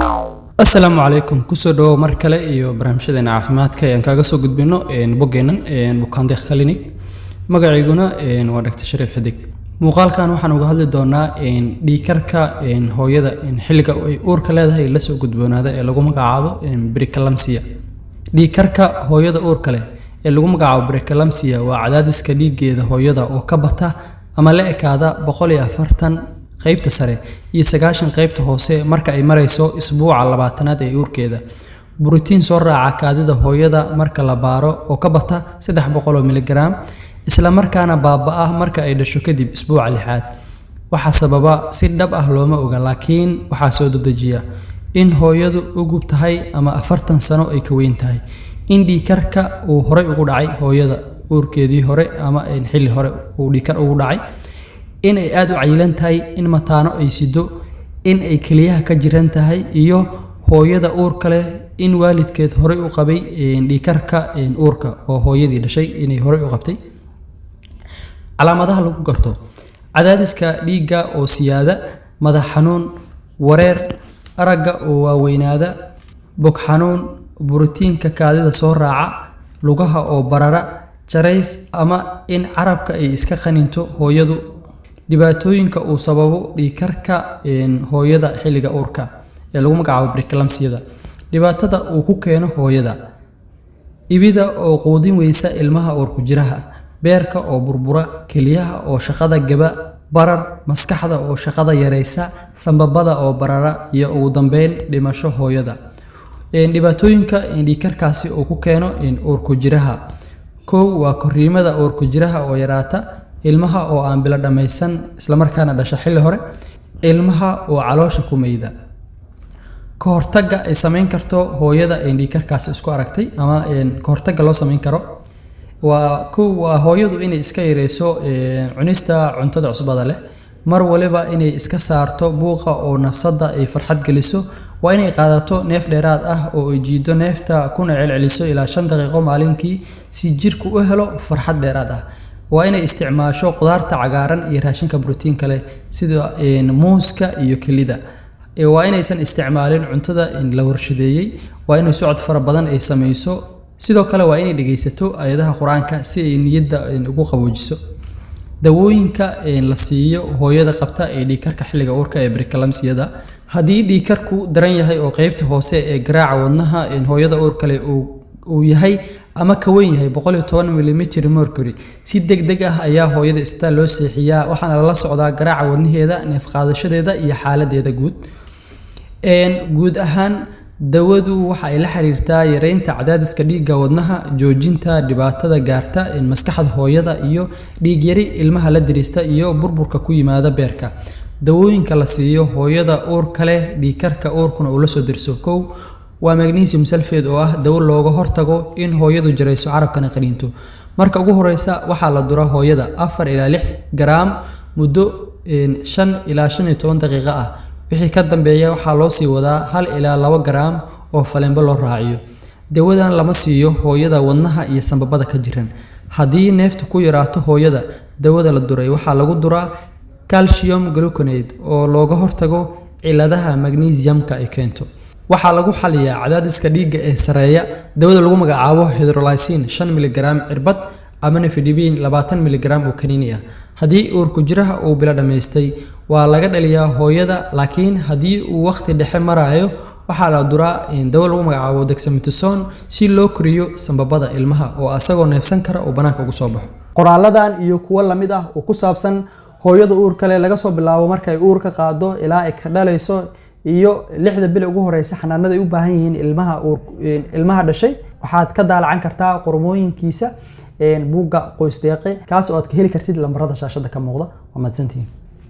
Asalaamu calaykum, kusoo dhawow mar kale iyo barnaamijyadeena caafimaadka ayaan kaaga soo gudbino boggeennan Bukaandeeq Clinic. Magaciyguna waa Dr. Shariif Xidig. Muuqaalkan waxaan uga hadli doonaa dhiigkarka hooyada xilliga ay uurka leedahay lasoo gudboonaada ee lagu magacaabo preeclampsia. Dhiigkarka hooyada uurka leh ee lagu magacaabo preeclampsia waa cadaadiska dhiiggeeda hooyada oo ka bata ama la ekaada 140 qaybta sare iyo 90 qaybta hoose marka ay marayso isbuuca 20aad ee uurkeeda. Borotiin soo raaca kaadida hooyada marka la baaro oo ka bata 300 oo miligram, isla markaana baaba'a marka ay dhasho kadib isbuuca lixaad. Waxaa sababa si dhab ah looma oga, laakiin waxaa soo dedejiya in hooyadu ugub tahay ama 40 sano ay ka weyn tahay, in dhiigkarka uu horey ugu dhacay hooyada uurkeedii hore ama xilli hore uu dhiigkar ugu dhacay, in ay aada u cayilan tahay, in mataano ay sido, in ay keliyaha ka jiran tahay, iyo hooyada uurka leh in waalidkeed horey u qabay dhiigkarka uurka oo hooyadii dhashay inay horey u qabtay. Calaamadaha lagu garto: cadaadiska dhiigga oo siyaada, madax xanuun, wareer, aragga oo waaweynaada, bog xanuun, borotiinka kaadida soo raaca, lugaha oo barara, jarays ama in carabka ay iska qaninto hooyadu. Dhibaatooyinka uu sababo dhiigkarka hooyada xilliga uurka ee lagu magacaabo preeclampsia: dhibaatada uu ku keeno hooyada, ibida oo quudin weysa ilmaha uurku jiraha, beerka oo burbura, keliyaha oo shaqada gaba, barar, maskaxda oo shaqada yareysa, sambabada oo barara iyo ugu dambeyn dhimasho hooyada. Dhibaatooyinka dhiigkarkaasi uu ku keeno uurku jiraha: kow waa korriimada uurku jiraha oo yaraata, ilmaha oo aan bilo dhammaysan islamarkaana dhasha xilli hore, ilmaha oo caloosha ku meyda. Ka hortagga ay samayn karto hooyada dhiigkarkaasi isku aragtay ama ka hortagga loo samayn karo waa: kow, waa hooyadu inay iska yareyso cunista cuntada cusbada leh, mar waliba inay iska saarto buuqa oo nafsadda ay farxad geliso, waa inay qaadato neef dheeraad ah oo ay jiido neefta kuna celceliso ilaa 5 daqiiqo maalinkii si jirku u helo farxad dheeraad ah, waa inay isticmaasho khudaarta cagaaran iyo raashinka borotiinka leh sida muuska iyo kelida, waa inaysan isticmaalin cuntada la warshadeeyey, waa inay socod fara badan ay samayso, sidoo kale waa inay dhegaysato aayadaha Qur-aanka si ay niyadda ugu qaboojiso. Dawooyinka la siiyo hooyada qabta ee dhiigkarka xilliga uurka ee preeclampsia: haddii dhiigkarku daran yahay oo qeybta hoose ee garaaca wadnaha hooyada uurka leh uu yahay ama ka weyn yahay 110 millimeter mercury, si degdeg ah ayaa hooyada isbitaal loo seexiyaa, waxaana lala socdaa garaaca wadnaheeda, neef qaadashadeeda iyo xaaladeeda guud. Guud ahaan dawadu waxa ay la xiriirtaa yareynta cadaadiska dhiigga wadnaha, joojinta dhibaatada gaarta maskaxda hooyada iyo dhiig yari ilmaha la dirista iyo burburka ku yimaada beerka. Dawooyinka la siiyo hooyada uurka leh dhiigkarka uurkuna uu la soo dirso: kow waa magnesium sulfate oo ah dawo looga hortago in hooyadu jarayso carabkana qaniinto. Marka ugu horeysa waxaa la duraa hooyada 4 ilaa 6 garaam muddo 5 ilaa 15 daqiiqo ah. Wixii ka dambeeya waxaa loo sii wadaa 1 ilaa 2 garaam oo faleenbo loo raaciyo. Dawadan lama siiyo hooyada wadnaha iyo sambabada ka jiran. Haddii neeftu ku yaraato hooyada dawada la duray, waxaa lagu duraa calcium gluconate oo looga hortago cilladaha magnesiumka ay keento. Waxaa lagu xaliyaa cadaadiska dhiigga ee sareeya dawada lagu magacaabo hydralazine 5 miligram cirbad ama nifedipine 20 miligram oo kaniini ah. Haddii uurku jiraha uu bilo dhammaystay, waa laga dhaliyaa hooyada, laakiin haddii uu waqti dhexe marayo, waxaa la duraa dawo lagu magacaabo dexamethasone si loo koriyo sambabada ilmaha oo asagoo neefsan kara uu banaanka ugu soo baxo. Qoraaladan iyo kuwo lamid ah oo ku saabsan hooyada uurka leh, laga soo bilaabo markay uurka qaado ilaa ay ka dhalayso iyo 6da bil ugu horeysa, xanaanada ay u baahan yihiin ilmaha uur ilmaha dhashay, waxaad ka daalacan kartaa qormooyinkiisa buugga Qoys Deeqe, kaas oo aad ka heli kartid lambarada shaashada ka muuqda. Waa mahadsantihiin.